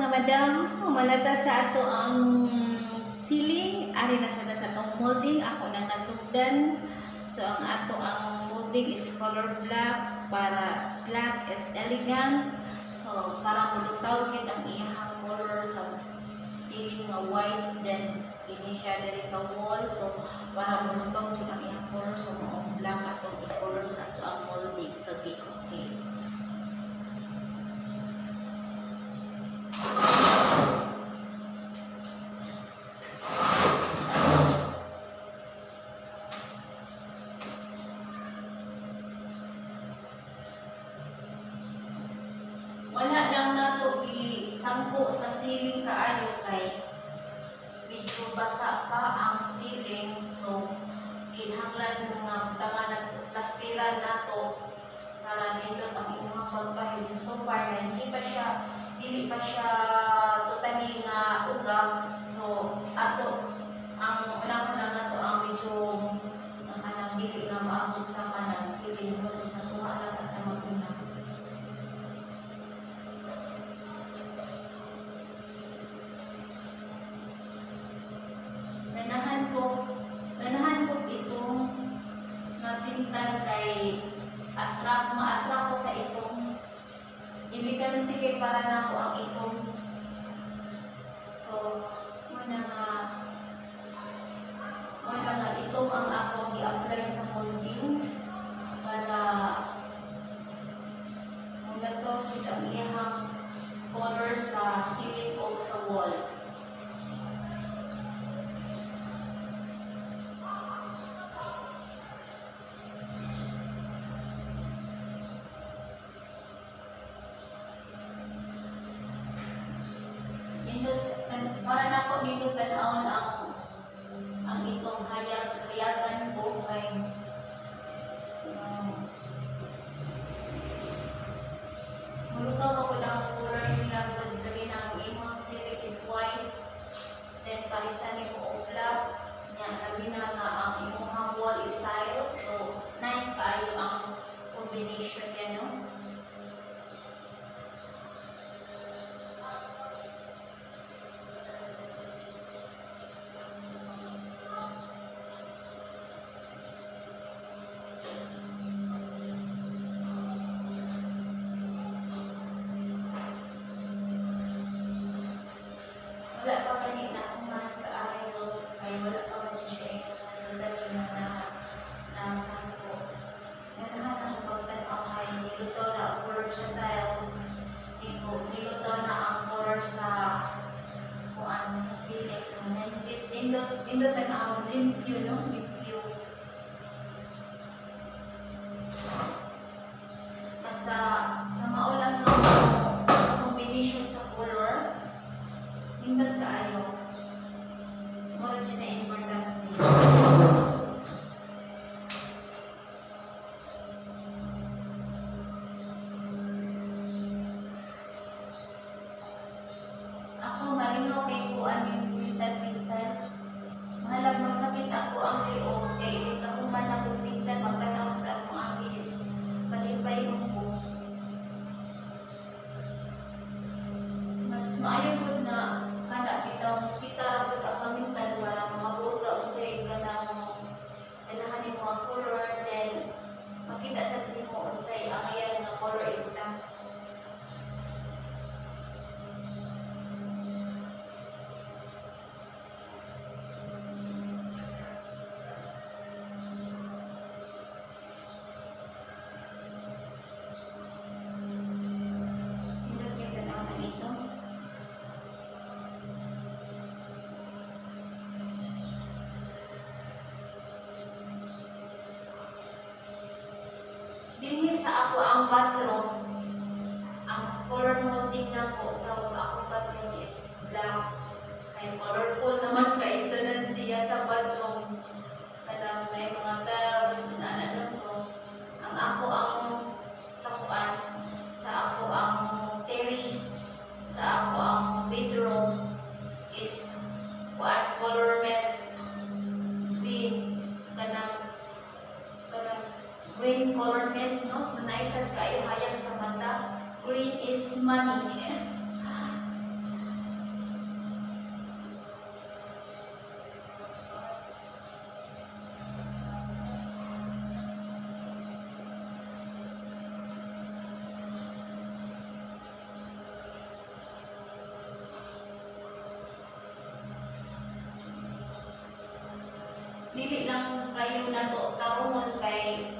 Mga madam, human na ta sa ato ang ceiling, ari na sa atong molding, ako nang nasugdan. So ang ato ang molding is color black para black is elegant. So para mulutaw gid ang iyang color sa ceiling nga white, then kini siya diri sa wall, so para mulutaw jud ang iyang color, so maong black atong i-color sa ato ang molding. So okay. Wala lang nato sangko sa ceiling kaayo kay medyo basa pa ang ceiling, so kinahanglan nga butangan na plastiran nato para nindot ang imong pagpahid. So, so far na hindi pa siya, dili pa siya totally nga uga, so ato ang unahon lang nato ang medyo ang kanang dili nga maabot sa kanang ceiling. So sa tuwa lang sa tamang una. Ganahan ko itong nga pintal kay attract, ma-attract ko sa itong elegante kay para nako ang itong. So muna nga itong ang ako i-apply sa molding para muna to jud ang iyang color sa ceiling o sa wall. Nindot para nako nindot tan-awon ang itong hayag hayagan ko kay mulutaw ako ng color niya gud, labi na ang imong ceiling is white, then parisan nimo og black nya, labi na nga ang imong wall is tiles, so nice kaayo ang combination niya, no? Wala pa gani na human kaayo kay wala pa man jud siya totally na na nasangko. Ganahan ako pagtan-aw kay nilutaw na ang color sa tiles. Iko, nilutaw na ang color sa kuan sa ceiling. So nindot nindot nindot tan-aw, limpyo, no? Limpyo. Basta kamao lang ka mo combination sa color. Nindot kaayo. Mao jud na importante. Ako malingaw kay kuan yung pintal-pintal. Mahalag magsakit ako ang liog kay inig kahuman ako pintal, magtanaw sa akong aki is malipay mo ko. Mas maayo gud na kana bitaw kita ra pud ang pamintal para makabuot ka unsay kanang ganahan nimo ang color, then makita sad nimo unsay angayan nga color ibutang. Nindot kay tan-aw na ito. Dinhi sa ako ang bathroom, ang color molding nako sa akong bathroom is black. Kay colorful naman kay tanan siya sa bathroom. Kanang may mga tiles na ano, so ang ako ang sa kuan, sa ako ang terrace, sa ako ang bedroom is kuan, color med green, kanang green color med, no? So nice sad kaayo hayag sa mata. Green is money. Dili lang kaayo nato tarungon kay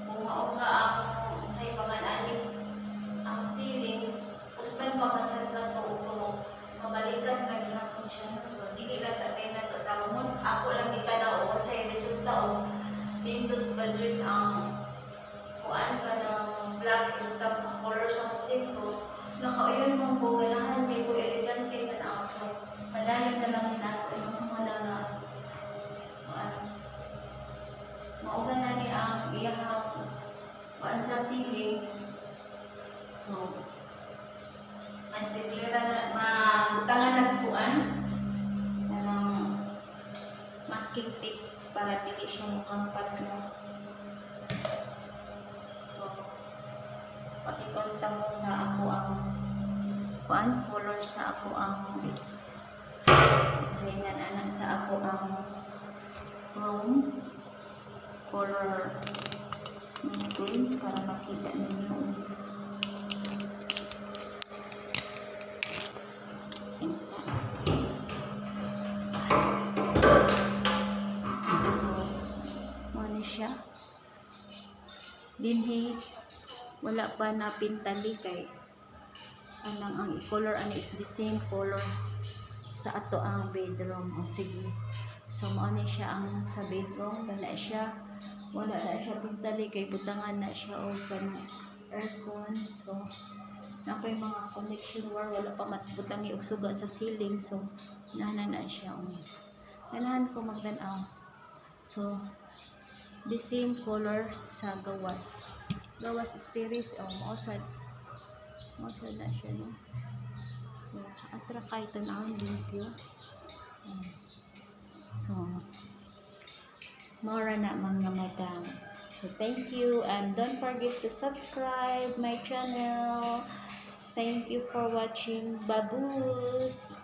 kung mauga ang sa pangan ang ceiling, usban pa man sad nato, so mabalikan na gihapon siya, no? So dili lang sa kay nato tarungon. Ako lang gitanaw unsay resulta o nindot ba jud ang kuan ka ng black ibutang sa color sa putik. So nakauyon man ko, ganahan kay ko, elegant kay tanaw. So padayon na lang nato yung mga na kuan. Mauga na ni ang iyahang kuan sa ceiling. So mas declara na mabutangan nagkuan ng masking tape para dili siya mukampat, no? So pakikonta mo sa ako ang kuan, color sa ako ang sa ingan ana sa ako ang room, color mint green, para makita ninyo insa. So mo ni siya dinhi, wala pa na pintali kay anang ang color ani is the same color sa ato ang bedroom. O sige, so mao ni siya ang sa bedroom. Wala siya, wala na siya pintali kay butangan na siya og kanang aircon. So naa pay mga connection wire, wala pa matbutangi og suga sa ceiling. So nana na siya um ganahan ko magtan-aw. So the same color sa gawas, gawas stairs. Oh, mao sad na siya, no? So atra kay tan-awon, limpyo. So mao ra na, mga madam. So thank you and don't forget to subscribe my channel. Thank you for watching. Babus.